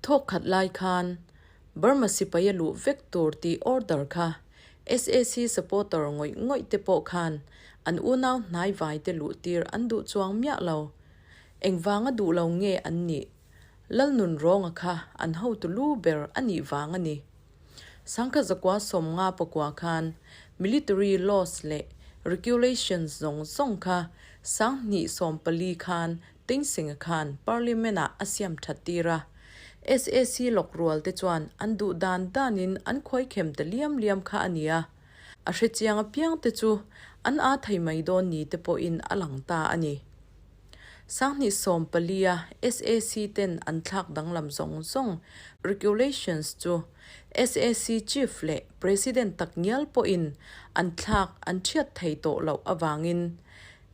Thawk khat lai khan Burma sipai a luh vek tur tih order kha sac supporter ngawih ngawih te pawh khan an unau hnai vai te luh tir an duh chuang miah lo. Engvanga duh lo nge an nih? Lalnunrawnga kha an hotu lu ber a nih vang a ni. Sangkhat zakua 59 khan military laws leh regulations zawng zawng kha 2014 khan Tengsenga khan Parliament-ah a siam that tir a. Sac lawk rual te chuan an duh dan danin an khuaikhem ta liam liam kha a ni a. A hrechiang apiang te chu an aa thei mai dawn ni te pawhin a lang ta a ni. 2014-a sac ten an thlak danglam zawng zawng regulations chu sac Chief leh President takngial pawhin an thlak an thiat thei tawh loh avangin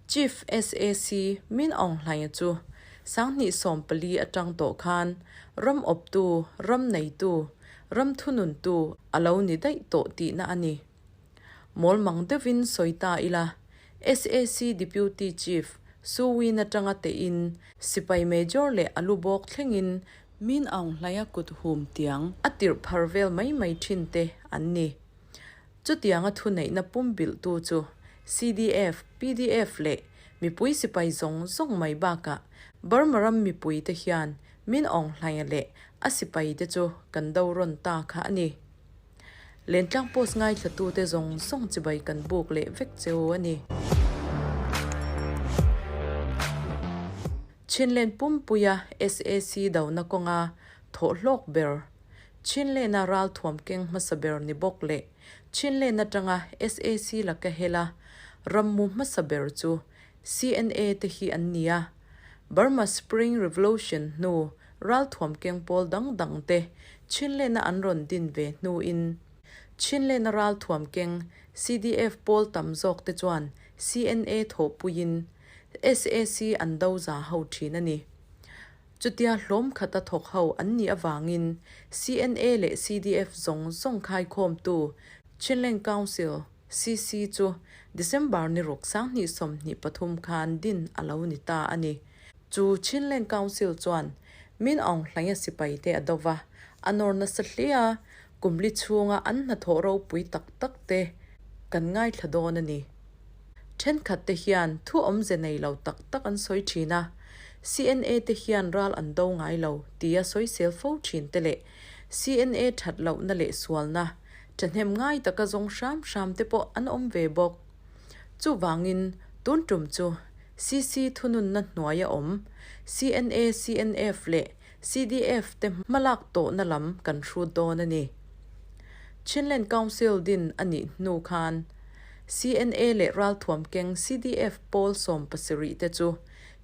Chief sac Min Aung Hlaing chu 2014 atang tawh khan ram awptu, ram neitu, ram thununtu a lo ni daih tawh tihna a ni. Mawlmang deuhin sawi ta ila, sac Deputy Chief Su Win atanga tein sipai Major leh a lu bawk thlengin Min Aung Hlaia kut hum tiang a tirh phar vel mai mai thin te an ni. Chutianga thuneihna pumbilhtu chu CDF, pdf leh mipui sipai zawng zawng mai bakah Burma ram mipuite hian Min Aung Hlaia leh a sipaite chu kan do rawn ta kha a ni. Lentlang post ngaithlatute zawng zawng chibai kan buk leh vek cheu a ni. Chinlen pumpuia sac dona kawnga thawh hlawk ber, Chinlena ralthuam keng hmasa ber ni bawk leh Chinlen atanga sac laka hela rammu hmasa ber chu CNA te hi an ni a. Burma Spring Revolution hnu Ralthuam keng pawl dang dang te Chinlena an rawn din ve hnuin Chinlena ralthuam keng CDF pawl tam zawk te chuan CNA thawhpuiin sac an do za ho thin a ni. Chutia hlawm khata thawk ho an nih avangin CNA leh CDF zawng zawng khaikhawmtu Chinland Council, CC, chu December ni ruk 2023 khan din a lo ni ta a ni. Chu Chinland Council chuan Min Aung Hlaing-a sipaite a do va, a nawr nasa hle a, kum li chhunga an hnathawh ropui tak tak te kan ngaithla dawn a ni. Thenkhat te hian thu awmze nei lo tak tak an sawi thin a, CNA te hian ral an do ngai lo tia sawisel fo thin te leh CNA that lohna leh sualna thahnem ngai taka zawng hram hram te pawh an awm ve bawk. Chuvangin tun tum chu CC thununna hnuaia awm CNA, CNF leh CDF te hmalak tawhna lam kan hrut dawn a ni. Chinland Council din a nih hnu khan CNA leh ralthuam keng CDF pawl 70 te chu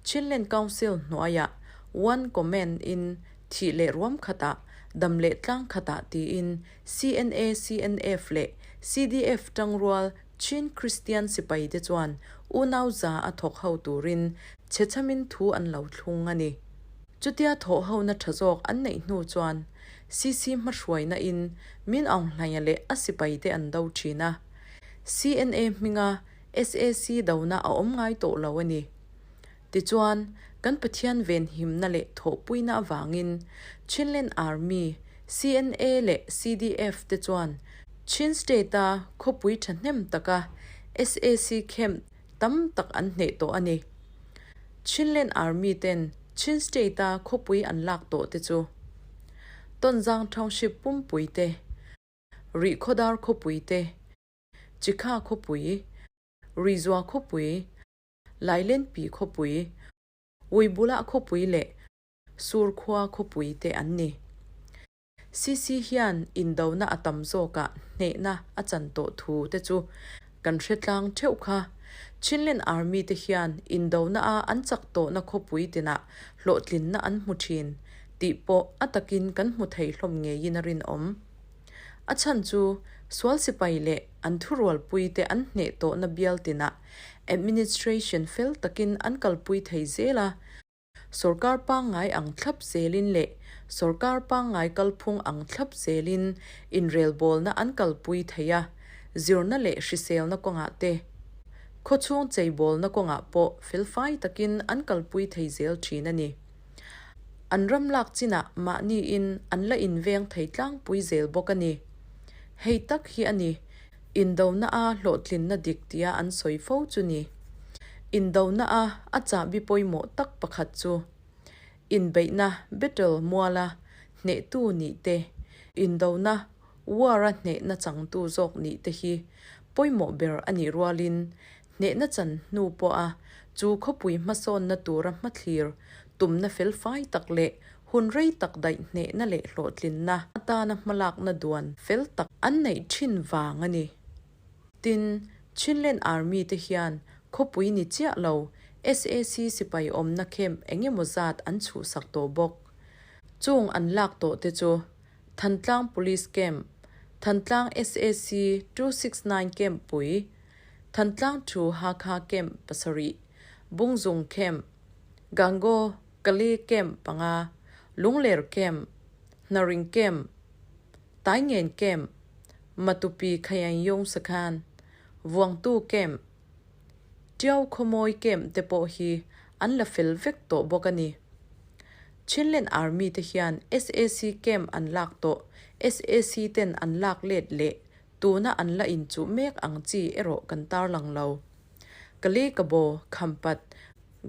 Chinland Council hnuaiah One Command in thih leh ruam khatah, dam leh tlang khatah tiin CNA, CNF leh CDF tangrual Chin Kristian sipaite chuan unau za a thawk ho turin chhechamin thu an lo thlung a ni. Chutia thawh hona tha zawk an neih hnu chuan CC hmahruaina in Min Aung Hlaing-a leh a sipaite an do thin a. CNA hminga sac dona a awm ngai tawh lo a ni. Tichuan, kan Pathian venhimna leh thawhpuina avangin Chinland Army, CNA leh CDF te chuan Chin State-a khawpui thahnem taka sac camp tam tak an hneh tawh a ni. Chinland Army ten Chin State-a khawpui an lak tawh te chu Tonzang Township pumpui te, Rihkhawdar khawpui te, Chikha khawpui, Rizua khawpui, Lailenpi khawpui, Uibulah khawpui leh Surkhua khawpui te an ni. CC hian indona a tam zawkah hnehna a chan tawh thu te chu kan hre tlang theuh kha. Chinland Army te hian indona a an chak tawhna khawpui tinah hlawhtlinna an hmu thin tih pawh a takin kan hmu thei hlawm ngeiin a rinawm. A chhan chu sual sipai leh an thurualpuite an hneh tawhna bial tinah Administration fel takin an kalpui thei zel a, sorkar pangngai ang thlap zelin leh sorkar pangngai kalphung ang thlap zelin inrelbawlna an kalpui thei a, zirna leh hriselna kawngah te, khawchhung cheibawlna kawngah pawh felfai takin an kalpui thei zel thin a ni. An ram lak chinah mahniin an la inveng thei tlangpui zel bawk a ni. Hei tak hi a ni, indona a hlawhtlinna dik tia an sawi fo chu ni. Indona a a chahbi pawimawh tak pakhat chu inbeihna battle muala hnehtu nih te, indona war-a hnehna changtu zawk nih te hi pawimawh ber a nih rualin Hnehna chan hnu pawha chu khawpui hmasawnna tura hmathlir tumna felfai tak leh hun rei tak daih hnehna leh hlawhtlinna atana hmalakna duan fel tak an neih thin vang a ni. Tin, Chinland Army te hian khawpui ni chiah lo sac sipai awmna camp eng emaw zat an chhuhsak tawh bawk. Chung an lak tawh te chu Thantlang Police Camp, Thantlang sac 269 Camp pui, Thantlang to Hakha Camp pasarih, Bungzung Camp, Gangaw, Kale Camp panga, Lungler Camp, Hnaring Camp, Taingen Camp, Matupi Khayangyung Sakhan, Vuangtu Camp, Tiau Khawmawi Camp te pawh hi an la fel vek tawh bawk a ni. Chinland Army te hian sac Camp an lak tawh, sac ten an lak let leh Tuna an la inchuh mek ang chi erawh kan tarlang lo. Kalekabo, Khampat,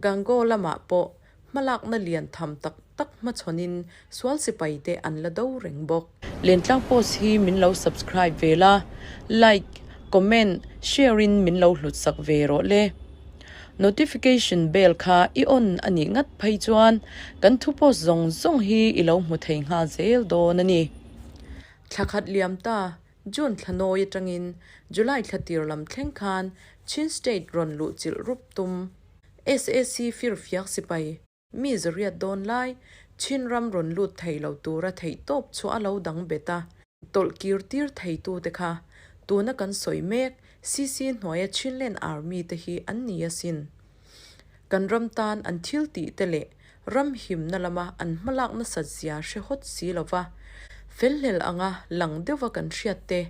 Gangaw lamah pawh hmalakna lian tham tak tak hmachhawnin sual sipai te an la do reng bawk. Lentlang post hi min lo subscribe ve la, like, comment, share in min lo hlut sak ve rawh le. Notification bell kha i on a nih ngat phei chuan kan thu post zawng zawng hi i lo hmu thei nghal zel dawn a ni. Thla khat liam ta, June thla nawi atangin July thla tir lam thleng khan Chin State rawn luh chilh rup tum. Sac firfiak sipai mi zariat dawn lai Chin ram rawn lut thei lo tura theih tawp chu a lo dang bet a, tawlh kir tir theitute kha tuna kan sawi mek CC hnuaia Chinland Army te hi an ni asin. Kan ram tan an thil tih te leh ram himna lama an hmalak nasat zia hre hawt si lova, felhlel anga lang deuha kan hriat te,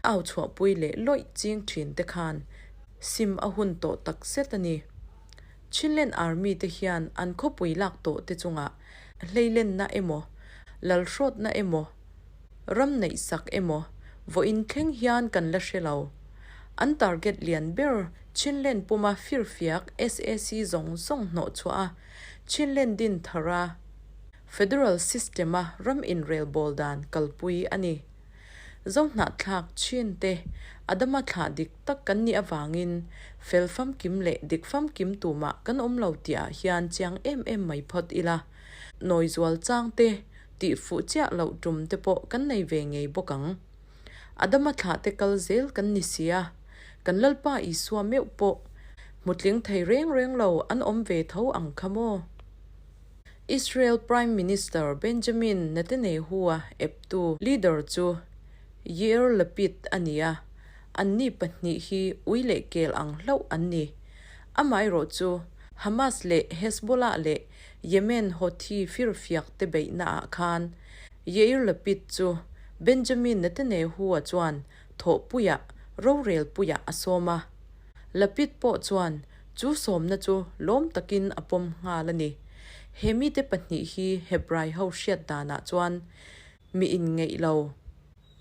au chhuahpui leh lawih ching thin te khan sim a hun tawh tak zet a ni. Chinland Army te hian an khawpui lak tawh te chungah hleilenna emaw, lalhrawtna emaw, ram neihsak emaw vawiin thleng hian kan la hre lo. An target lian ber Chinland puma firfiak sac zawng zawng hnawh chhuah a, Chinland din thar a, Federal system-a ram inrelbawl dan kalpui a ni. Zohnahthlak Chin te Adama thlah dik tak kan nih avangin fel famkim leh dik famkim tumah kan awm lo tihah hian chiang em em mai phawt ila, nawi zual chang te tih fuh chiah loh tum te pawh kan nei ve ngei bawk ang. Adama thlah te kal zel kan ni si a, kan Lalpa Isua meuh pawh hmutling thei reng reng lo an awm ve tho ang kha maw? Israel Prime Minister Benjamin Netanyahu-a eptu leader chu Yair Lapid a ni a, anni pahnih hi ui leh kel ang hlauh an ni. Amaherawh chu Hamas leh Hezbollah leh Yemen Houthi firfiak te beihnaah khan Yair Lapid chu Benjamin Netanyahu-a chuan thawhpuiah rorelpuiah a sawm a. Lapid pawh chuan chu sawmna chu lawm takin a pawm nghal a ni. He mite pahnih hi Hebrai ho hriat danah chuan mi inngeih lo,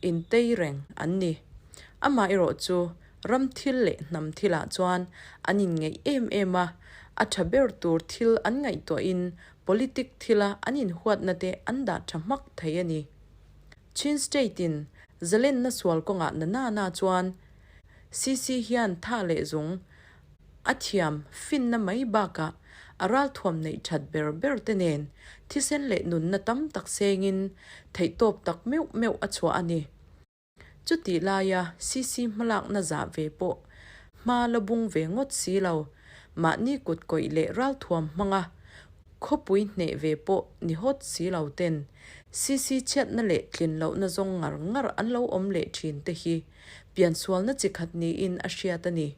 intei reng an ni. Amaherawh chu ram thil leh hnam thilah chuan an inngeih em em a, a tha ber tur thil an ngaihtuahin Politic thila an inhuatna te an dah tha hmak thei a ni. Chin State in zalenna sual kawngah na na na chuan CC hian tha leh zung a thiam finna mai bakah a ralthuam neih that ber ber te nen thisen leh nunna tam tak sengin theihtawp tak meuh meuh a chhuah a ni. Chutih laia CC hmalakna zah ve pawh hma la bung ve ngawt si lo, mahni kut kawih leh ralthuam hmanga khawpui hneh ve pawh ni hawt si lo ten CC chhiatna leh tlin lohna zawng ngar ngar an lo awm leh thin te hi piansualna chi khat niin a hriat a ni.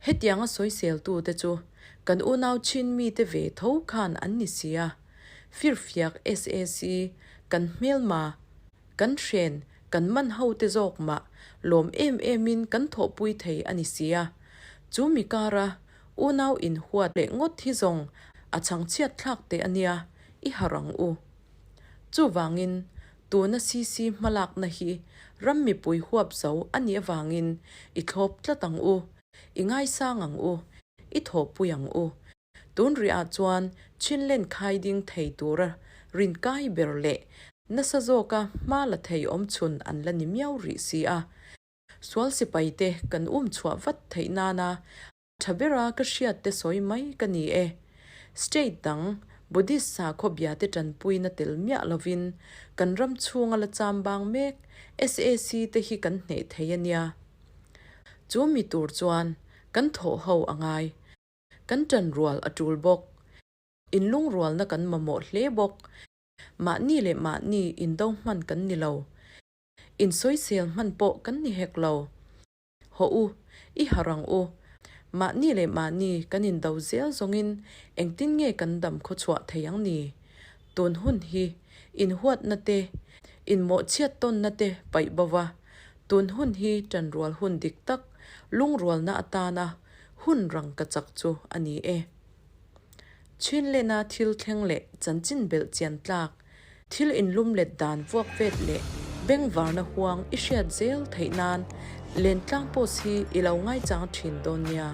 Hetianga sawiseltute chu kan unau chin mite ve tho khan an ni si a, firfiak sac kan hmelma, Kan hren, kan man ho te zawk mah lawm em em in kan thawhpui thei a ni si a. Chu mi kara unau inhuat leh ngawt hi zawng a chhangchhiat thlak teh a nia. I harh ang u. Chuvangin, tuna CC hmalakna hi ram mipui huap zo a nih avangin i thlawp tlat ang u, i ngaisang ang u, i thawhpui ang u. Tun rihah chuan Chinlen khai ding thei tura rinkai ber leh nasa zawka hma la thei awmchhun an la ni miau rih si a. Sual sipaite kan um chhuah vat theih nana tha bera ka hriat te sawi mai ka ni e. State dang Buddhist sakhaw biate tanpuina tel miah lovin kan ram chhunga la chambang mek sac te hi kan hneh thei a nia. Chu mi tur chuan kan thawh ho a ngai. Kan ṭanrual a ṭul bawk. Inlungrualna kan mamawh hle bawk. Mahni leh mahni indo hman kan ni lo. Insawisel hman pawh kan ni hek lo. Hawh u, i harh ang u. Mahni leh mahni kan indo zel zawngin engtin nge kan dam khawchhuah thei ang ni? Tun hun hi inhuatna te, inmawhchhiat tawnna te paih bo va, tun hun hi ṭanrual hun dik tak, lungrualna atana Hun rang ka chak chu a ni e. Chinlena thil thleng leh chanchin belh chian tlak, thil inlum let dan vuak vet leh bengvarna huang i hriat zel theih nan Lentlang Post hi i lo ngaichang thin dawn nia.